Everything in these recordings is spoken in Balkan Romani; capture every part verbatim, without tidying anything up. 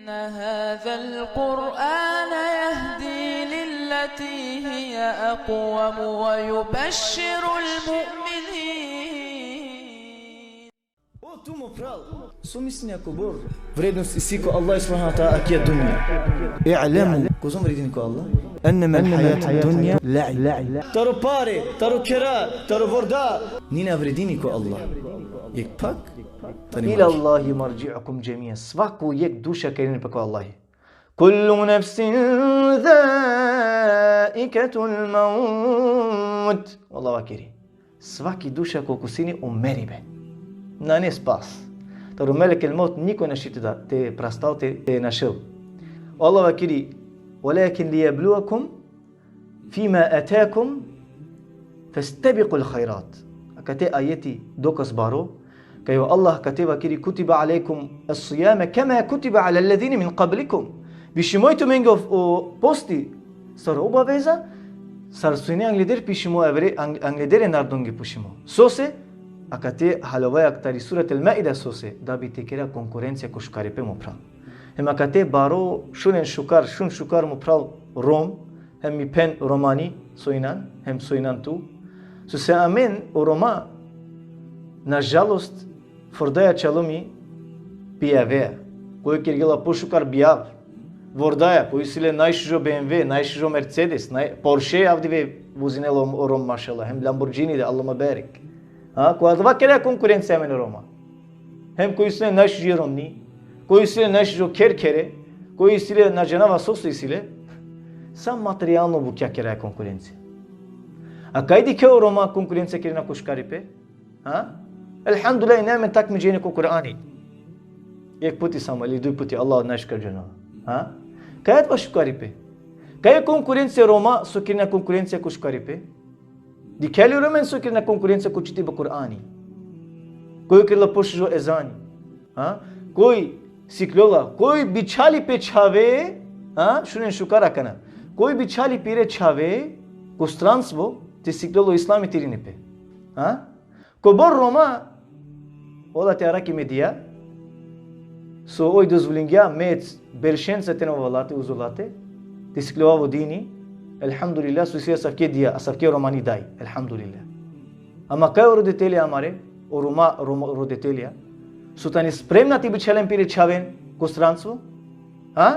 إن هذا القرآن يهدي للتي هي أقوم ويبشر المؤمنين. O tu mo pral, so mislinea kobor vrednost isi ko Allah subhanahu wa ta'ala akija dunja? I'lemu, kozom vredini ko Allah? Ennema l-hajatu dunja la'ib. Taro pare, taro khera, taro vorda, ni na vredini ko Allah. Jekh pak tani إلى الله مرجعكم جميعا. Svako jekh duša ka irini pe ko Allahi. كل نفس ذائقة الموت. Allah vakeri. Svaki duša ka okusini o meribe. Nane spas. Taro melek el-mevt niko našti te da, te prastal, te, te našel. Allah vakeri: ولكن ليبلوكم فيما آتاكم فاستبقوا الخيرات. Akate ajeti dokaz baro, kaj o Allah akate vakeri: كتب عليكم الصيام كما كتب على الذين من قبلكم. Pišimo i tumenge o, o posti sar obaveza, sar so ine angleder pišimo avere, ang-, angleder e narodonge pišimo. Sose? Akate halovaja tari Surat el-Maida sose, da bi te kera konkurencija ko šukaripe mo pral. Hem akate baro šunen šukar, šun šukar mo pral Rom, hem mi phen Romani, so inan, hem so inan tu. Sose amen o Roma, nažalost, fordaja čalumi pi avea. Koj kergela pošukar bijav, vordaja, koj isi le najšužo B M W, najšužo Mercedes, naj, Porsche avdive vozinela o, o Rom, mašallah, hem Lamborghini de, Allah mubarek. Ha, ko adava kera konkurencija amen o Roma. Hem koj isi le najšuže romni, koj isi le najšužo kher khere, koj isi le na džanava so so isi le. Sa materijalno bukja kera konkurencija. A kaj dikhe o Roma konkurencija kerena ko šukaripe? Ha? Elhamdulillah, ine amen takmičenje ko Kur'ani. Jekh puti samo, ili duj puti, Allah najšukar džanela. Ha? Kaj adava šukaripe? Kaj konkurencija Roma, so kerena konkurencija ko šukaripe? Dikhe li o Romen so kerena konkurencija ko čitibe Kur'ani? Koj kerela pošužo ezani? Ha? Koj siklola, koj bičhali pe čhave, ha? Šunen šukar akana. Koj bičhali pire čhave ko stranstvo, te siklola o islami te irini pe? Ha? Kobor Roma, ola te araki me dija, so oj dozvolingja me beršenca te na ovel late, uzo late, te siklovav o dini, elhamdulillah, so isi asavke dija, asavke romani daj, elhamdulillah. Ama kaj o roditelja amare, o Roma, Roma roditelja, so tane spremna te bičhalen pire čhaven ko stranstvo? Ha?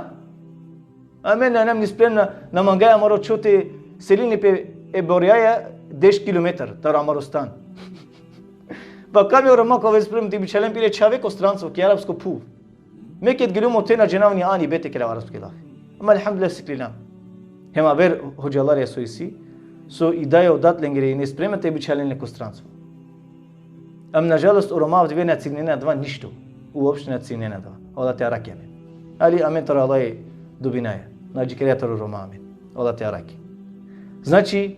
Amen na, na, ni spremna, na mangaja amaro čho te selini pe e borjaja deš kilometar, taro amaro stan. Pa kaj o Roma ka ovel spremno te bičhalen pire čhave ko stranstvo, ki arapsko phuv. Me ked geljum ote na džanav ni ani be te kerav arapski lafi. Ama elhamdulillah siklilam. Hem aver hodžalarja so isi, so i daj o dat lengere ine spremna te bičhalen le ko stranstvo. Ama nažalost o Roma avdive na cignena adava ništo. Uopšte na cignena adava. Ola te araki amen. Ali amen taro Allahi dobinaja. Na džikeraja taro Roma amen. Ola te araki. Znači,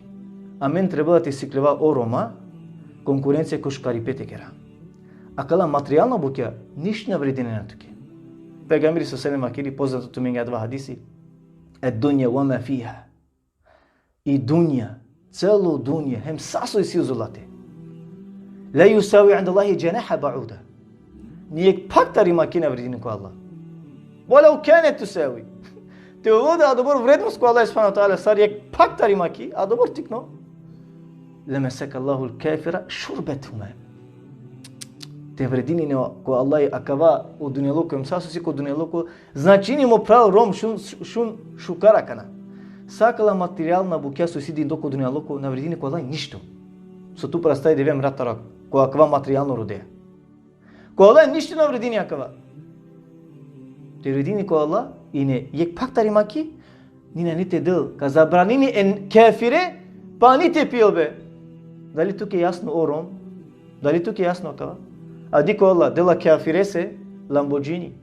amen trebela te siklova o Roma, konkurencija ko šukaripe te kera. Akala materijalna bukja ništo na vredinena tuke. Pejgamberi sallallahu alejhi ve sellem vakeri, poznato tumenge adava hadisi: الدنيا وما فيها. I dunja, celo dunja, hem sa so isi uzo late. لا يساوي عند الله جناح بعوضة. Ni jekh pak tari maki na vredini ko Allah. ولو كانت تساوي. Te ovel da adobor vrednost ko Allah subhanahu wa ta'ala sar jekh pak tari maki, adobor tikno. لمسك الله الكافر شربة هيم. Te vredini ne ko Allah akava o dunjaluko, hem sa so isi ko dunjaluko, značini mo pral Rom šun, šun šukar akana. Sa akala materijalna bukja so isi dindo ko dunjaluko, na vredini ko Allah ništo. So tu prasta e dive mra taro ko akava materijalno rodea. Ko Allah ništo na vredini akava. Te vredini ko Allah, ine jekh pak tari maki, ni nane te del, ka zabranini e kafire pani te pijel be. Dali tuke jasno o Rom? Dali tuke jasno akava? A di ko Allah, dela kafirese Lamborghini.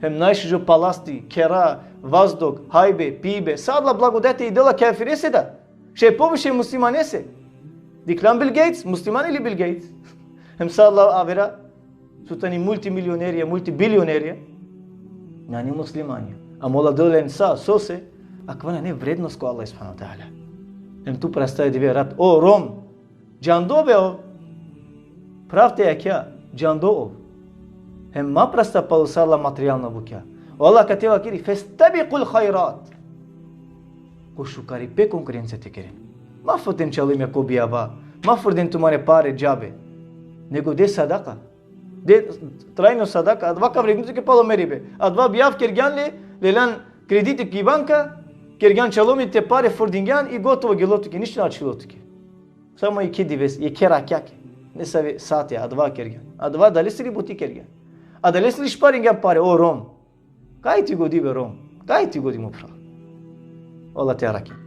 Hem najšužo palasti, khera, vazduh, hajbe, pibe, sa adala blagodati i dela kafirese da. Še poviše muslimanese. Dikhljan Bill Gates, musliman ili Bill Gates? Hem sa adala avera, so tani multimilionerja, multibilionerja, nane muslimanja. Ama ola dela len sa, sose, akava nane vrednost ko Allah subhanahu wa ta'ala. Hem tu prasta e dive rat, o Rom, džando be ov. Prav te jakha, džando ov. Hem ma prasta palo sa adala materijalna bukja. Allah kate vakeri, festabiqul hajrat. Ko šukaripe konkurencija te keren. Ma furden čalumja ko bijava, ma furden tumare pare džabe. Nego de sadaka. De trajno sadaka, adava ka vredini tuke palo meribe. Adava bijav kergjan le, leljan krediti ki banka, kergjan čalumi, te pare furdingjan i gotovo, gelo tuke, ništa na ačhilo tuke. Samo jekhe dives, jekhe rakjake. Nesave sati, adava kergjan. Adava adalesiri buti kergjan. Adalesiri šparingjan pare, o Rom. Kaj ti godi be Rom? Kaj ti godi mo phral? Allah te arakhi.